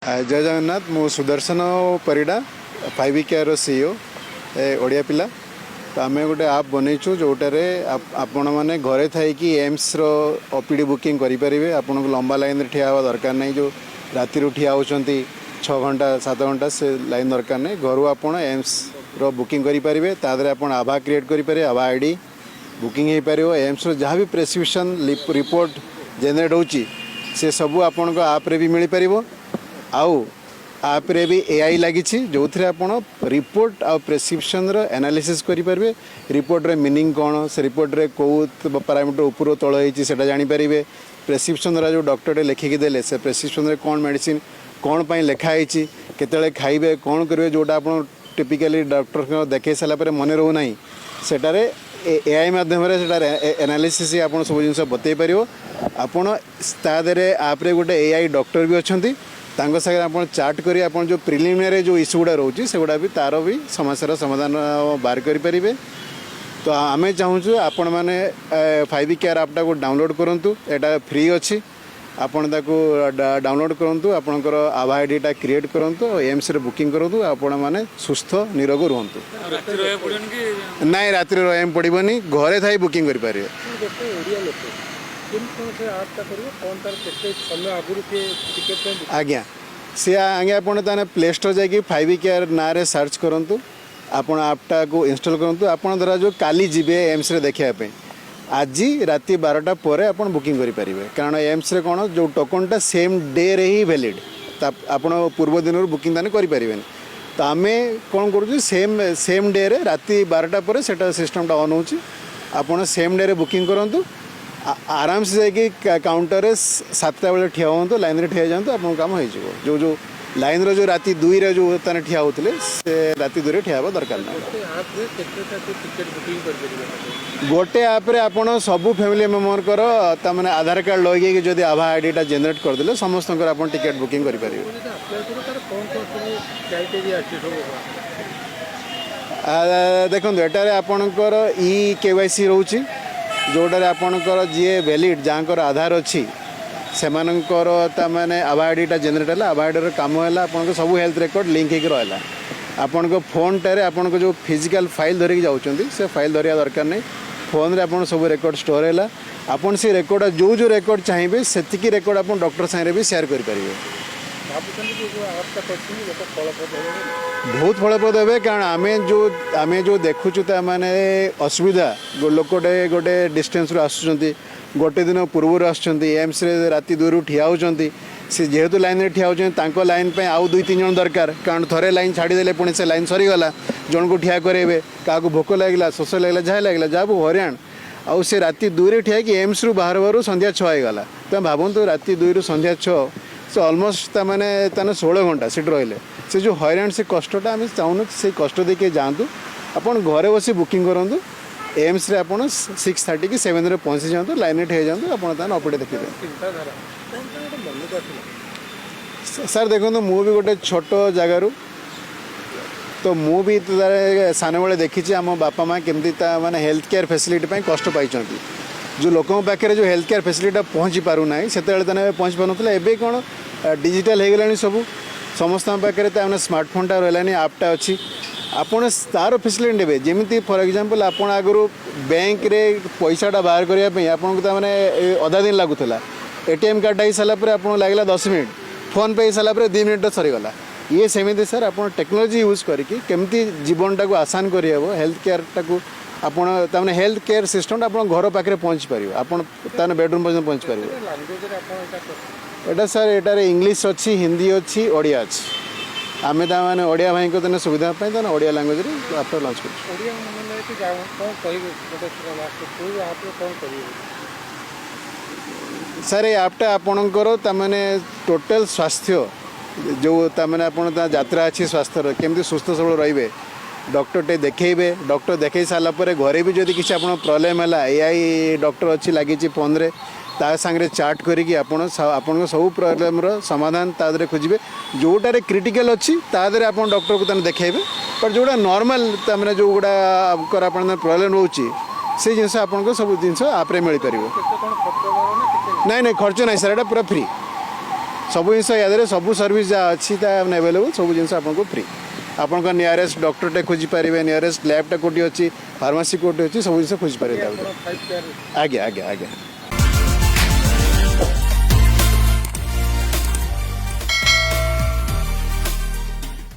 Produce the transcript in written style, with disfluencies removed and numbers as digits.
ଜୟ ଜଗନ୍ନାଥ। ମୁଁ Sudarshan Parida, five care CEO, Odia ପିଲା। ତ ଆମେ ଗୋଟେ ଆପ୍ ବନେଇଛୁ, ଯେଉଁଟାରେ ଆପଣମାନେ ଘରେ ଥାଇକି ଏମ୍ସର ଓପିଡ଼ି ବୁକିଂ କରିପାରିବେ। ଆପଣଙ୍କୁ ଲମ୍ବା ଲାଇନ୍ରେ ଠିଆ ହେବା ଦରକାର ନାହିଁ। ଯେଉଁ ରାତିରୁ ଠିଆ ହେଉଛନ୍ତି 6 ଘଣ୍ଟା, 7 ଘଣ୍ଟା, ସେ ଲାଇନ୍ ଦରକାର ନାହିଁ। ଘରୁ ଆପଣ ଏମ୍ସର ବୁକିଂ କରିପାରିବେ। ତା ଦେହରେ ଆପଣ ଆଭା କ୍ରିଏଟ୍ କରିପାରିବେ, ଆଭା ଆଇଡ଼ି ବୁକିଂ ହେଇପାରିବ। ଏମ୍ସର ଯାହା ବି ପ୍ରେସକ୍ରିପସନ୍, ରିପୋର୍ଟ ଜେନେରେଟ୍ ହେଉଛି, ସେ ସବୁ ଆପଣଙ୍କ ଆପ୍ରେ ବି ମିଳିପାରିବ। ଆଉ ଆପ୍ରେ ବି ଏଆଇ ଲାଗିଛି, ଯେଉଁଥିରେ ଆପଣ ରିପୋର୍ଟ ଆଉ ପ୍ରେସକ୍ରିପସନ୍ର ଆନାଲିସିସ୍ କରିପାରିବେ। ରିପୋର୍ଟରେ ମିନିଂ କ'ଣ, ସେ ରିପୋର୍ଟରେ କେଉଁ ପାରାମିଟର ଉପରୁ ତଳ ହେଇଛି, ସେଇଟା ଜାଣିପାରିବେ। ପ୍ରେସକ୍ରିପସନ୍ ଦ୍ୱାରା ଯେଉଁ ଡକ୍ଟରଟେ ଲେଖିକି ଦେଲେ, ସେ ପ୍ରେସକ୍ରିପସନ୍ରେ କ'ଣ ମେଡ଼ିସିନ୍ କ'ଣ ପାଇଁ ଲେଖା ହେଇଛି, କେତେବେଳେ ଖାଇବେ, କ'ଣ କରିବେ, ଯେଉଁଟା ଆପଣ ଟିପିକାଲି ଡକ୍ଟରଙ୍କ ଦେଖାଇ ସାରିଲା ପରେ ମନେ ରହୁନାହିଁ, ସେଟାରେ ଏଆଇ ମାଧ୍ୟମରେ ସେଟାରେ ଏନାଲିସିସ୍ ଆପଣ ସବୁ ଜିନିଷ ବତେଇ ପାରିବ। ଆପଣ ତା ଦେହରେ ଆପ୍ରେ ଗୋଟେ ଏଆଇ ଡକ୍ଟର ବି ଅଛନ୍ତି। ତାଙ୍କ ସାଙ୍ଗରେ ଆପଣ ଚାଟ୍ କରି ଆପଣ ଯେଉଁ ପ୍ରିଲିମିନାରୀ ଯେଉଁ ଇସ୍ୟୁ ଗୁଡ଼ା ରହୁଛି, ସେଗୁଡ଼ା ବି ତାର ବି ସମସ୍ୟାର ସମାଧାନ ବାହାର କରିପାରିବେ। ତ ଆମେ ଚାହୁଁଛୁ ଆପଣମାନେ ଫାଇଭ୍ କେୟାର ଆପ୍ଟାକୁ ଡାଉନଲୋଡ଼୍ କରନ୍ତୁ। ଏଇଟା ଫ୍ରି ଅଛି। ଆପଣ ତାକୁ ଡାଉନଲୋଡ଼୍ କରନ୍ତୁ, ଆପଣଙ୍କର ଆଭା ଆଇଡ଼ିଟା କ୍ରିଏଟ୍ କରନ୍ତୁ ଆଉ ଏମ୍ସରେ ବୁକିଂ କରନ୍ତୁ। ଆପଣମାନେ ସୁସ୍ଥ ନିରୋଗ ରୁହନ୍ତୁ। ରାତି ରହିବାକୁ ପଡ଼ିବନି କି? ନାଇଁ, ରାତିରେ ରହିବାକୁ ପଡ଼ିବନି। ଘରେ ଥାଇ ବୁକିଂ କରିପାରିବେ। ଗୋଟେ ଓଡ଼ିଆ ଲୋକ କେମିତି କ'ଣ ସେ ଆପ୍ଟା କରିବ? କ'ଣ ତାର କେତେ ସମୟ ଆଗରୁ କିଏ ଟିକେଟ୍ ପାଇଁ ଆଜ୍ଞା, ସିଏ ଆଜ୍ଞା, ଆପଣ ତାହେଲେ ପ୍ଲେ ଷ୍ଟୋର୍ ଯାଇକି ଫାଇଭ୍ କେୟାର ନାଁରେ ସର୍ଚ୍ଚ କରନ୍ତୁ। ଆପଣ ଆପ୍ଟାକୁ ଇନଷ୍ଟଲ୍ କରନ୍ତୁ। ଆପଣ ଧରା ଯେଉଁ କାଲି ଯିବେ ଏମ୍ସରେ ଦେଖିବା ପାଇଁ, ଆଜି ରାତି 12ଟା ପରେ ଆପଣ ବୁକିଂ କରିପାରିବେ। କାରଣ ଏମ୍ସରେ କ'ଣ, ଯେଉଁ ଟୋକନ୍ଟା ସେମ୍ ଡେରେ ହିଁ ଭ୍ୟାଲିଡ଼। ତା ଆପଣ ପୂର୍ବ ଦିନରୁ ବୁକିଂ ତାହେଲେ କରିପାରିବେନି। ତ ଆମେ କ'ଣ କରୁଛୁ, ସେମ୍ ସେମ୍ ଡେରେ ରାତି 12ଟା ପରେ ସେଇଟା ସିଷ୍ଟମ୍ଟା ଅନ୍ ହେଉଛି। ଆପଣ ସେମ୍ ଡେରେ ବୁକିଂ କରନ୍ତୁ। ଆରାମସେ ଯାଇକି କାଉଣ୍ଟରରେ 7ଟା ବେଳେ ଠିଆ ହୁଅନ୍ତୁ, ଲାଇନ୍ରେ ଠିଆ ହେଇଯାଆନ୍ତୁ, ଆପଣଙ୍କ କାମ ହେଇଯିବ। ଯେଉଁ ଯେଉଁ ଲାଇନ୍ର ଯେଉଁ ରାତି 2ରେ ଯେଉଁ ତାନେ ଠିଆ ହେଉଥିଲେ, ସେ ରାତି 2ରେ ଠିଆ ହେବା ଦରକାର ନାହିଁ। ଗୋଟେ ଆପ୍ରେ କେତେଟା ଟିକେଟ୍ ବୁକିଂ କରିପାରିବେ? ଗୋଟେ ଆପ୍ରେ ଆପଣ ସବୁ ଫ୍ୟାମିଲି ମେମ୍ବରଙ୍କର ତାମାନେ ଆଧାର କାର୍ଡ଼ ଲଗେଇକି ଯଦି ଆଭା ଆଇଡ଼ିଟା ଜେନେରେଟ୍ କରିଦେଲେ, ସମସ୍ତଙ୍କର ଆପଣ ଟିକେଟ୍ ବୁକିଂ କରିପାରିବେ। ଯଦି ଆପ୍ଲାଏ କରିବ, ତାର କ'ଣ କ'ଣ ସବୁ କ୍ରାଇଟେରିଆ ଅଛି ସବୁ? ଦେଖନ୍ତୁ, ଏଟାରେ ଆପଣଙ୍କର ଇ କେୱାଇସି ରହୁଛି, ଯେଉଁଟାରେ ଆପଣଙ୍କର ଯିଏ ଭ୍ୟାଲିଡ଼, ଯାହାଙ୍କର ଆଧାର ଅଛି, ସେମାନଙ୍କର ତାମାନେ ଆଭା ଆଇଡ଼ିଟା ଜେନେରେଟ୍ ହେଲା। ଆଭା ଆଇଡ଼ିର କାମ ହେଲା ଆପଣଙ୍କ ସବୁ ହେଲ୍ଥ ରେକର୍ଡ଼ ଲିଙ୍କ ହେଇକି ରହିଲା ଆପଣଙ୍କ ଫୋନ୍ଟାରେ। ଆପଣଙ୍କ ଯେଉଁ ଫିଜିକାଲ୍ ଫାଇଲ୍ ଧରିକି ଯାଉଛନ୍ତି, ସେ ଫାଇଲ୍ ଧରିବା ଦରକାର ନାହିଁ। ଫୋନ୍ରେ ଆପଣ ସବୁ ରେକର୍ଡ଼ ଷ୍ଟୋର୍ ହେଲା। ଆପଣ ସେ ରେକର୍ଡ଼, ଯେଉଁ ଯେଉଁ ରେକର୍ଡ଼ ଚାହିଁବେ, ସେତିକି ରେକର୍ଡ଼ ଆପଣ ଡକ୍ଟର ସାଙ୍ଗରେ ବି ସେୟାର କରିପାରିବେ। ଭାବୁଛନ୍ତି କି ଯେଉଁ ଆପ୍ଟା କରିଛନ୍ତି, ଲୋକ ଫଳପ୍ରଦ ହେବ ବୋଲି? ବହୁତ ଫଳପ୍ରଦ ହେବେ। କାରଣ ଆମେ ଯେଉଁ ଦେଖୁଛୁ ତା ମାନେ ଅସୁବିଧା, ଲୋକଟେ ଗୋଟେ ଡିଷ୍ଟାନ୍ସରୁ ଆସୁଛନ୍ତି, ଗୋଟେ ଦିନ ପୂର୍ବରୁ ଆସୁଛନ୍ତି, ଏମ୍ସରେ ରାତି 2ରୁ ଠିଆ ହେଉଛନ୍ତି। ସେ ଯେହେତୁ ଲାଇନ୍ରେ ଠିଆ ହେଉଛନ୍ତି, ତାଙ୍କ ଲାଇନ୍ ପାଇଁ ଆଉ ଦୁଇ ତିନି ଜଣ ଦରକାର। କାରଣ ଥରେ ଲାଇନ୍ ଛାଡ଼ିଦେଲେ ପୁଣି ସେ ଲାଇନ୍ ସରିଗଲା, ଜଣକୁ ଠିଆ କରାଇବେ। କାହାକୁ ଭୋକ ଲାଗିଲା, ଶୋଷ ଲାଗିଲା, ଯାହା ଲାଗିଲା, ଯାହାକୁ ହଇରାଣ। ଆଉ ସେ ରାତି 2ରେ ଠିଆ ହେଇକି ଏମ୍ସରୁ ବାହାରୁ ବାହାରୁ ସନ୍ଧ୍ୟା 6 ହେଇଗଲା। ତ ଭାବନ୍ତୁ, ରାତି 2ରୁ ସନ୍ଧ୍ୟା 6, ସେ ଅଲମୋଷ୍ଟ ତାମାନେ ତାମାନେ 16 ଘଣ୍ଟା ସେଠି ରହିଲେ। ସେ ଯେଉଁ ହଇରାଣ, ସେ କଷ୍ଟଟା ଆମେ ଚାହୁଁନୁ ସେଇ କଷ୍ଟ ଦେଇକି ଯାଆନ୍ତୁ। ଆପଣ ଘରେ ବସି ବୁକିଂ କରନ୍ତୁ। ଏମ୍ସରେ ଆପଣ 6:30 କି 7ରେ ପହଞ୍ଚି ଯାଆନ୍ତୁ, ଲାଇନ୍ରେ ଠିଆ ହେଇଯାଆନ୍ତୁ, ଆପଣ ତାହେଲେ ଅପଡେଟ୍ ଦେଖିବେ। ଚିନ୍ତାଧାରା କ'ଣ ପାଇଁ ଗୋଟେ ମନକୁ ଆସିଲା? ସାର୍ ଦେଖନ୍ତୁ, ମୁଁ ବି ଗୋଟେ ଛୋଟ ଜାଗାରୁ। ତ ମୁଁ ବି ତାର ସାନବେଳେ ଦେଖିଛି ଆମ ବାପା ମା କେମିତି ତା ମାନେ ହେଲ୍ଥ କେୟାର ଫେସିଲିଟି ପାଇଁ କଷ୍ଟ ପାଇଛନ୍ତି। ଯେଉଁ ଲୋକଙ୍କ ପାଖରେ ଯେଉଁ ହେଲ୍ଥ କେୟାର ଫେସିଲିଟିଟା ପହଞ୍ଚି ପାରୁନାହିଁ, ସେତେବେଳେ ତାମାନେ ପହଞ୍ଚି ପାରୁନଥିଲା। ଏବେ କ'ଣ ଡିଜିଟାଲ୍ ହେଇଗଲାଣି ସବୁ, ସମସ୍ତଙ୍କ ପାଖରେ ତା ମାନେ ସ୍ମାର୍ଟଫୋନ୍ଟା ରହିଲାନି, ଆପ୍ଟା ଅଛି। ଆପଣ ତାର ଫେସିଲିଟି ନେବେ। ଯେମିତି ଫର୍ ଏକ୍ଜାମ୍ପଲ୍, ଆପଣ ଆଗରୁ ବ୍ୟାଙ୍କରେ ପଇସାଟା ବାହାର କରିବା ପାଇଁ ଆପଣଙ୍କୁ ତା ମାନେ ଅଧା ଦିନ ଲାଗୁଥିଲା। ଏଟିଏମ୍ କାର୍ଡ଼ଟା ହେଇସାରିଲା ପରେ ଆପଣଙ୍କୁ ଲାଗିଲା 10 ମିନିଟ୍। ଫୋନ୍ ପେ ହେଇସାରିଲା ପରେ 2 ମିନିଟ୍ରେ ସରିଗଲା। ଇଏ ସେମିତି ସାର୍, ଆପଣ ଟେକ୍ନୋଲୋଜି ୟୁଜ୍ କରିକି କେମିତି ଜୀବନଟାକୁ ଆସାନ କରିହେବ, ହେଲ୍ଥ କେୟାରଟାକୁ ଆପଣ ତାମାନେ ହେଲ୍ଥ କେୟାର ସିଷ୍ଟମଟା ଆପଣ ଘର ପାଖରେ ପହଞ୍ଚି ପାରିବ, ଆପଣ ତାମାନେ ବେଡ଼ରୁମ୍ ପର୍ଯ୍ୟନ୍ତ ପହଞ୍ଚି ପାରିବ। ଲାଙ୍ଗୁଏଜରେ ଆପଣ ଏଇଟା କରିଛନ୍ତି? ଏଇଟା ସାର୍, ଏଟାରେ ଇଂଲିଶ ଅଛି, ହିନ୍ଦୀ ଅଛି, ଓଡ଼ିଆ ଅଛି। ଆମେ ତାମାନେ ଓଡ଼ିଆ ଭାଇଙ୍କ ତାନେ ସୁବିଧା ପାଇଁ ତାମାନେ ଓଡ଼ିଆ ଲାଙ୍ଗୁଏଜରେ ଆପ୍ଟା ଲଞ୍ଚ କରୁଛୁ। ଓଡ଼ିଆ ମାନେ କି କ'ଣ କହିବେ ଗୋଟେ ଲାଷ୍ଟ, କେଉଁ ଆପ୍ରେ କ'ଣ କରିବେ? ସାର୍, ଏ ଆପ୍ଟା ଆପଣଙ୍କର ତାମାନେ ଟୋଟାଲ୍ ସ୍ୱାସ୍ଥ୍ୟ ଯେଉଁ ତାମାନେ ଆପଣ ତା ଯାତ୍ରା ଅଛି, ସ୍ୱାସ୍ଥ୍ୟର କେମିତି ସୁସ୍ଥ ସବଳ ରହିବେ, ଡକ୍ଟରଟେ ଦେଖେଇବେ। ଡକ୍ଟର ଦେଖେଇ ସାରିଲା ପରେ ଘରେ ବି ଯଦି କିଛି ଆପଣ ପ୍ରୋବ୍ଲେମ୍ ହେଲା, ଏଆଇ ଡକ୍ଟର ଅଛି, ଲାଗିଛି ଫୋନ୍ରେ, ତା ସାଙ୍ଗରେ ଚାଟ୍ କରିକି ଆପଣ ଆପଣଙ୍କ ସବୁ ପ୍ରୋବ୍ଲେମ୍ର ସମାଧାନ ତା ଦେହରେ ଖୋଜିବେ। ଯେଉଁଟାରେ କ୍ରିଟିକାଲ୍ ଅଛି, ତା ଦେହରେ ଆପଣ ଡକ୍ଟରକୁ ତାହେଲେ ଦେଖେଇବେ। ବଟ୍ ଯେଉଁଟା ନର୍ମାଲ୍, ତାମାନେ ଯେଉଁଗୁଡ଼ାଙ୍କର ଆପଣଙ୍କର ପ୍ରୋବ୍ଲେମ୍ ରହୁଛି, ସେଇ ଜିନିଷ ଆପଣଙ୍କୁ ସବୁ ଜିନିଷ ଆପ୍ରେ ମିଳିପାରିବ। କେତେ କ'ଣ ଖର୍ଚ୍ଚ ହେବ ନା କେତେ? ନାଇଁ ନାଇଁ, ଖର୍ଚ୍ଚ ନାହିଁ ସାର୍, ଏଇଟା ପୁରା ଫ୍ରି। ସବୁ ଜିନିଷ ୟା ଦେହରେ, ସବୁ ସର୍ଭିସ୍ ଯାହା ଅଛି ତା ଆଭେଲେବୁଲ୍। ସବୁ ଜିନିଷ ଆପଣଙ୍କୁ ଫ୍ରି। ଆପଣଙ୍କ ନିୟରେଷ୍ଟ ଡକ୍ଟରଟେ ଖୋଜିପାରିବେ, ନିୟରେଷ୍ଟ ଲ୍ୟାବ୍ଟା କେଉଁଠି ଅଛି, ଫାର୍ମାସି କେଉଁଠି ଅଛି, ସବୁ ଜିନିଷ ଖୋଜିପାରିବେ ତା ଭିତରେ। ଆପଣ ଫାଇଭ୍ କେୟାର? ଆଜ୍ଞା।